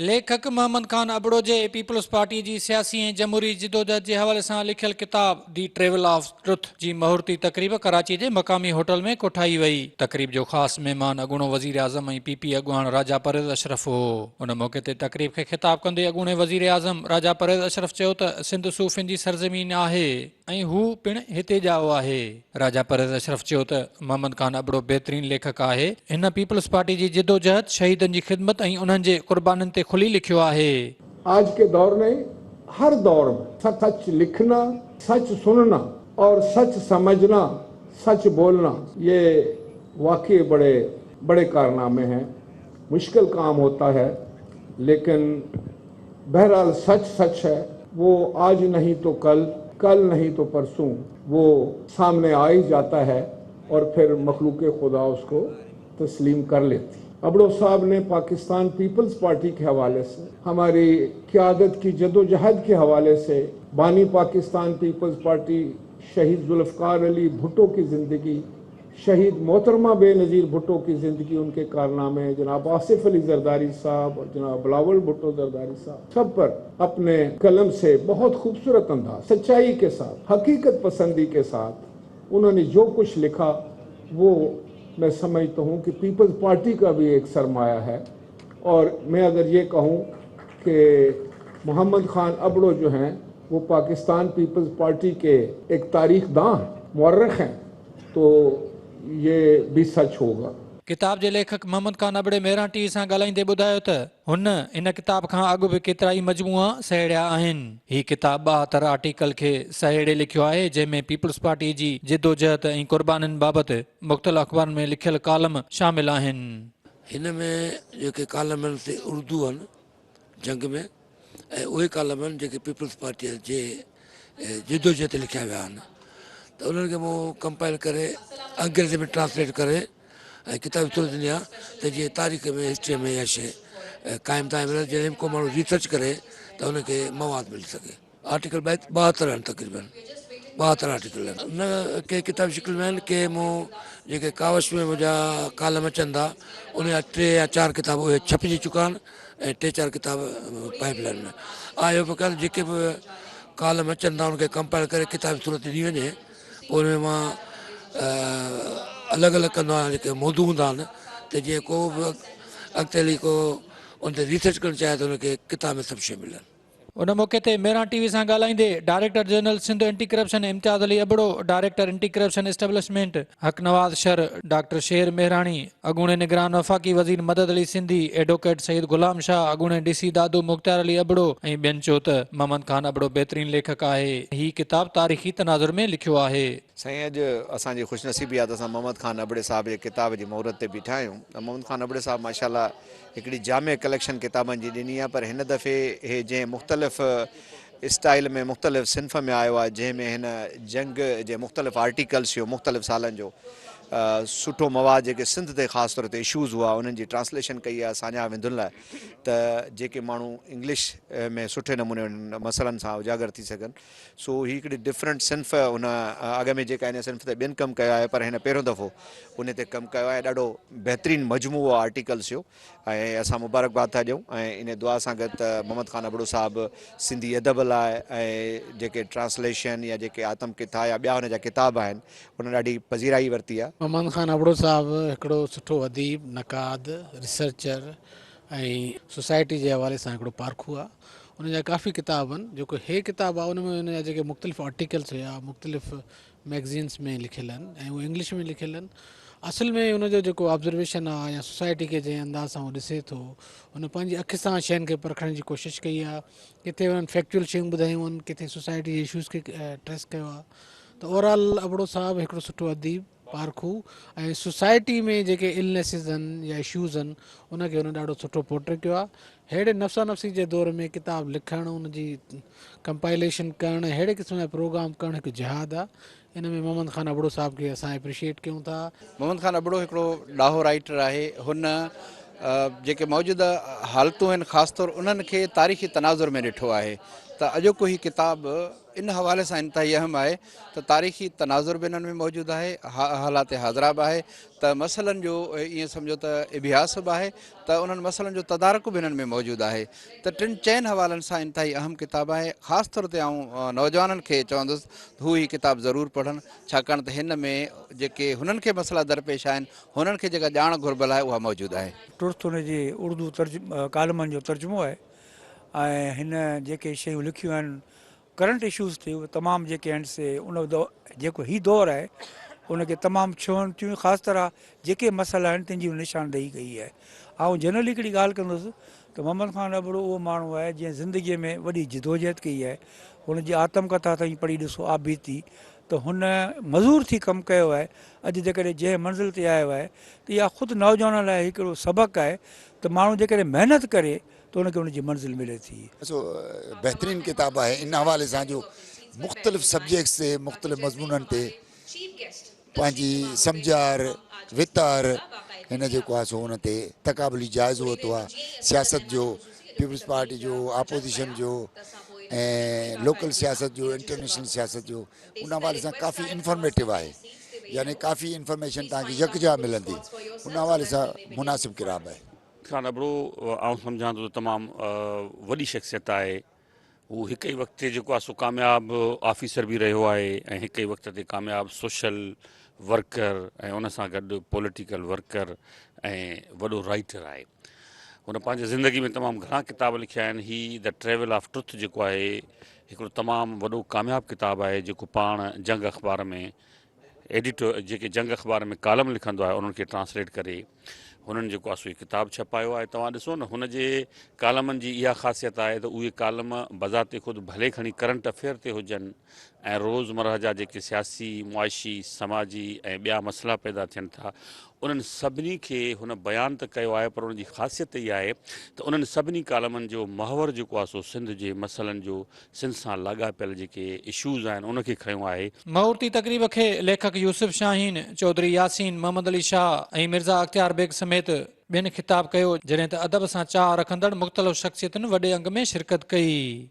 ليکڪ محمد خان ابڙو جي peoples party جي سياسي ۽ جمهوري جدوجهد جي حوالي سان لکيل ڪتاب the trail of truth جي مهورتي تقريب ڪراچي جي مقامي هوٽل ۾ ڪوٺائي وئي. تقريب جو خاص مهمان اڳوڻو وزيراعظم ۽ پي پي اڳواڻ راجا پرويز اشرف هو. ان موقعي تي تقريب کي خطاب ڪندي اڳوڻي وزيراعظم راجا پرويز اشرف چيو ته سنڌ صوفين جي سرزمين آهي ۽ هو پڻ هتي ڄائو آهي. راجا پرويز اشرف چيو ته محمد خان ابڙو بهترين ليکڪ آهي، هن پيپلز پارٽي جي جدوجهد، شهيدن جي خدمت ۽ انهن جي قربانين تي کلي لکيو آهي. آج ڪي دور نهين هر دور ۾ سچ لکنا، سچ سننا اور سچ سمجھنا، سچ بولنا يه واقعي بڙي بڙي ڪارنامي هين، مشڪل ڪام هوتا هي ليڪن بهرحال سچ سچ هي وو آج نهين تو ڪل، ڪل نهين تو پرسون وو سامني آ هي جاتا هي اور پهر مخلوق خدا اس ڪو تسليم ڪر ليتي. ابڙو صاحب ني پاڪستان پيپلز پارٽي ڪي حوالي سي هماري قيادت ڪي جدوجهد ڪي حوالي سي باني پاڪستان پيپلز پارٽي شهيد ذوالفقار علي ڀٽو ڪي زندگي شهيد محترمه بي نظير ڀٽو ڪي زندگي ان ڪي ڪارنامي جناب آصف علي زرداري صاحب اور جناب بلاول ڀٽو زرداري صاحب سب پر اپني قلم سي بهت خوبصورت انداز سچائي ڪي ساٿ حقيقت پسندي ڪي ساٿ انهون ني جو ڪڇ لکا وو مين سمجهتا هون ڪي پيپلز پارٽي ڪا ڀي ايڪ سرمايه هي اور مين اگر يه ڪهون ڪي محمد خان ابڙو جو هين وو پاڪستان پيپلز پارٽي ڪي ايڪ تاريخ دان هين مورخ هين تو يه ڀي سچ هوگا. ڪتاب جي ليکڪ محمد خان ابڙي مهراڻ ٽي وي سان ڳالهائيندي ٻڌايو ته هن هن ڪتاب کان اڳ به ڪيترائي مجموعا سهيڙيا آهن. هي ڪتاب 72 آرٽيڪل کي سهيڙي لکيو آهي جنهن ۾ پيپلز پارٽي جي جدوجهد ۽ قربانين بابت مختلف اخبارن ۾ لکيل ڪالم شامل آهن. هن ۾ جيڪي ڪالم آهن سي اردو آهن جنگ ۾ ۽ اهي ڪالم آهن جيڪي پيپلز پارٽيء جي جدوجهد تي لکيا ويا آهن ته انهن کي مون ڪمپائل ڪري انگريزي ۾ ٽرانسليٽ ڪري ۽ ڪتابي صورت ڏني آهي ته جيئن تاريخ ۾ هسٽريء ۾ اها شيء قائم دائم رهي جڏهن به ڪو ماڻهو ريسرچ ڪري ته ان کي مواد ملي سگهي. آرٽيڪل 72 آهن تقريبن 72 آرٽيڪل آهن نه ڪي ڪتابي شڪل ۾ آهن ڪي مون جيڪي ڪاوش ۾ منهنجا ڪالم اچن ٿا ان جا 3 يا 4 ڪتاب اهي ڇپجي چڪا آهن ۽ 3 4 ڪتاب پائپ لائن ۾ آء اهو پيو ڪيان جيڪي به ڪالم اچن ٿا ان کي ڪمپائل ڪري ڪتابي صورت ڏني وڃي پوء ان ۾ مان الڳ الڳ ڪندو آهيان جيڪي موضوع هوندا آهن ته جيئن ڪو به اڳتي هلي ڪو ان تي ريسرچ ڪرڻ چاهي ته ان کي ڪتاب ۾ سڀ شيء ملن. ان موقعي تي مهراڻ ٽي وي سان ڳالهائيندي director general Sindh anti corruption Imtiaz Ali Abro, director anti corruption establishment Haq Nawaz Shar, doctor Sher Mehrani, اڳوڻي نگران وفاقي وزير مدد علي سنڌي، ايڊووڪيٽ سيد غلام شاهه، اڳوڻي ڊي سي دادو مختيار علي ابڙو ۽ ٻين چيو ته محمد خان ابڙو بهترين ليکڪ آهي، هي ڪتاب تاريخي تناظر ۾ لکيو آهي. سائين اڄ اسان جي خوش نصيبي آهي ته اسان محمد خان ابڙي صاحب جي ڪتاب جي مهورت تي بيٺا آهيون ته محمد خان ابڙي صاحب ماشاء الله هڪڙي جامع ڪليڪشن ڪتابن جي ڏني آهي پر هن دفعي هي جنهن مختلف اسٽائيل ۾ مختلف صنف ۾ آيو آهي جنهن ۾ هن جنگ جي مختلف آرٽيڪلس جو مختلف سالن جو سٺو مواد جيڪي سنڌ تي خاص طور تي اشوز هئا انهن جي ٽرانسليشن ڪئي آهي ساڃاهه وندن لاء ته جيڪي ماڻهو انگلش ۾ سٺي نموني انهن مسئلن سان اجاگر ٿي سگهن سو هي هڪڙي ڊفرنٽ صنف هن اڳ ۾ جيڪا هن صنف تي ٻين ڪم ڪيو آهي پر هن پهريون دفعو ان تي ڪم ڪيو آهي ڏاڍو بهترين مجموعو آهي آرٽيڪلس جو ۽ اسان مبارڪباد ٿا ڏيون ۽ ان دعا سان گڏ ته محمد خان ابڙو صاحب سنڌي ادب لاء ۽ جيڪي ٽرانسليشن يا جيڪي آتم ڪٿا يا ٻيا هن جا ڪتاب آهن ان ڏاڍي پذيرائي ورتي آهي. محمد خان ابڙو صاحب هڪڙو سٺو اديب، نقاد، ريسرچر ۽ سوسائٽي جي حوالي سان هڪڙو پارکو آهي. ان جا ڪافي ڪتاب آهن جيڪو هي ڪتاب آهي ان ۾ ان جا جيڪي مختلف آرٽيڪلس هيا مختلف ميگزينس ۾ لکيل آهن ۽ اهي انگلش ۾ لکيل آهن اصل ۾ ان جو جيڪو آبزرويشن آهي يا سوسائٽي کي جنهن انداز سان هو ڏسي ٿو هن پنهنجي اک سان شين کي پرکڻ جي ڪوشش ڪئي آهي ڪٿي انهن فيڪچوئل شيون ٻڌايون آهن ڪٿي سوسائٽي جي اشوز کي ٽريس ڪيو آهي ته اوور آل ابڙو صاحب هڪڙو سٺو اديب پارکو ۽ سوسائٽي ۾ جيڪي النيسز آهن يا اشوز آهن ان کي هن ڏاڍو سٺو پورٽري ڪيو آهي. ههڙي نفسا نفسي جي دور ۾ ڪتاب لکڻ ان جي ڪمپائليشن ڪرڻ ۽ ههڙي قسم جا پروگرام ڪرڻ هڪ جهاد آهي. ان ۾ محمد خان ابڙو صاحب کي اسان اپريشيئيٽ ڪيون ٿا. محمد خان ابڙو هڪڙو ڏاهو رائيٽر آهي. هن جيڪي موجوده حالتون آهن خاص طور انهن کي تاريخي تناظر ۾ ڏٺو آهي ته اڄوڪو هي ڪتاب. ان حوالي سان انتهائي اهم آهي ته تاريخي تناظر به انهن ۾ موجود آهي، حالات حاضره به آهي ته مسئلن جو ائين سمجهو ته اڀياس به آهي ته انهن مسئلن جو تدارڪ به انهن ۾ موجود آهي ته ٽن چئن حوالن سان انتهائي اهم ڪتاب آهي. خاص طور تي آئون نوجوانن کي چوندس ته هو هي ڪتاب ضرور پڙهن ڇاڪاڻ ته هن ۾ جيڪي هنن کي مسئلا درپيش آهن هنن کي جيڪا ڄاڻ گهربل آهي اها موجود آهي. ٽرٿ هن جي اردو ڪالمن جو ترجمو آهي ۽ هن جيڪي شيون لکيون آهن ڪرنٽ اشوز تي اهي تمام جيڪي آهن سي ان جيڪو هي دور آهي ان کي تمام ڇهن ٿيون خاص طرح جيڪي مسئلا آهن تن جي نشاندهي ڪئي آهي. آئون جنرلي هڪڙي ڳالهه ڪندس ته محمد خان ابڙو اهو ماڻهو آهي جنهن زندگي ۾ وڏي جدوجهد ڪئي آهي. هن جي آتم ڪٿا تائين پڙهي ڏسو آپ بيتي ته هن مزور ٿي ڪم ڪيو آهي اڄ جيڪڏهن جنهن منزل تي آيو آهي ته اها خود نوجوانن لاء هڪڙو سبق آهي ته ماڻهو جيڪڏهن محنت ڪري ته ان کي ان جي منزل ملي ٿي. سو بهترين ڪتاب آهي ان حوالي سان جو مختلف سبجيڪٽس تي مختلف مضمونن تي پنهنجي سمجهار وتار هن جيڪو آهي سو ان تي تقابلي جائزو ورتو آهي سياست جو پيپلز پارٽي جو آپوزيشن جو ۽ لوڪل سياست جو انٽرنيشنل سياست جو ان حوالي سان ڪافي انفارميٽو آهي يعني ڪافي انفارميشن توهان کي يڪجا ملندي ان حوالي سان مناسب ڪتاب آهي. خان ابڙو آئون سمجهان ٿو ته تمام وڏي شخصيت آهي. هو هڪ ئي وقت تي جيڪو آهي سو ڪامياب آفيسر به رهيو آهي ۽ هڪ ئي وقت تي ڪامياب سوشل ورڪر ۽ ان سان گڏ پوليٽيڪل ورڪر ۽ وڏو رائيٽر آهي. هن پنهنجي زندگي ۾ تمام گهڻا ڪتاب لکيا آهن. هي the travel of truth جيڪو آهي هڪڙو تمام وڏو ڪامياب ڪتاب آهي جيڪو پاڻ جنگ اخبار ۾ ايڊيٽر جيڪي جنگ اخبار ۾ ڪالم لکندو آهي انهن کي ٽرانسليٽ ڪري هنن جيڪو آهي سو هي ڪتاب ڇپايو آهي توهان ڏسو نه هن جي ڪالمن جي اها خاصيت آهي ته اهي ڪالم بذات خود ڀلي کڻي ڪرنٽ افيئر تي هجن ۽ روز مرهه جا جيڪي سياسي معاشي سماجي ۽ ٻيا مسئلا پيدا ٿين ٿا انهن سڀني کي هن بيان ته ڪيو آهي پر ان جي خاصيت اها آهي ته انهن سڀني ڪالمن جو محور جيڪو آهي سو سنڌ جي مسئلن جو سنڌ سان لاڳاپيل جيڪي اشوز آهن ان کي کنيو آهي. مهورتي تقريب کي ليکڪ يوسف شاهين، چوڌري ياسين، محمد علي شاهه ۽ مرزا اختيار بيگ سميت ٻين خطاب ڪيو، جڏهن ته ادب سان چاهه رکندڙ مختلف شخصيتن وڏي انگ ۾ شرڪت ڪئي.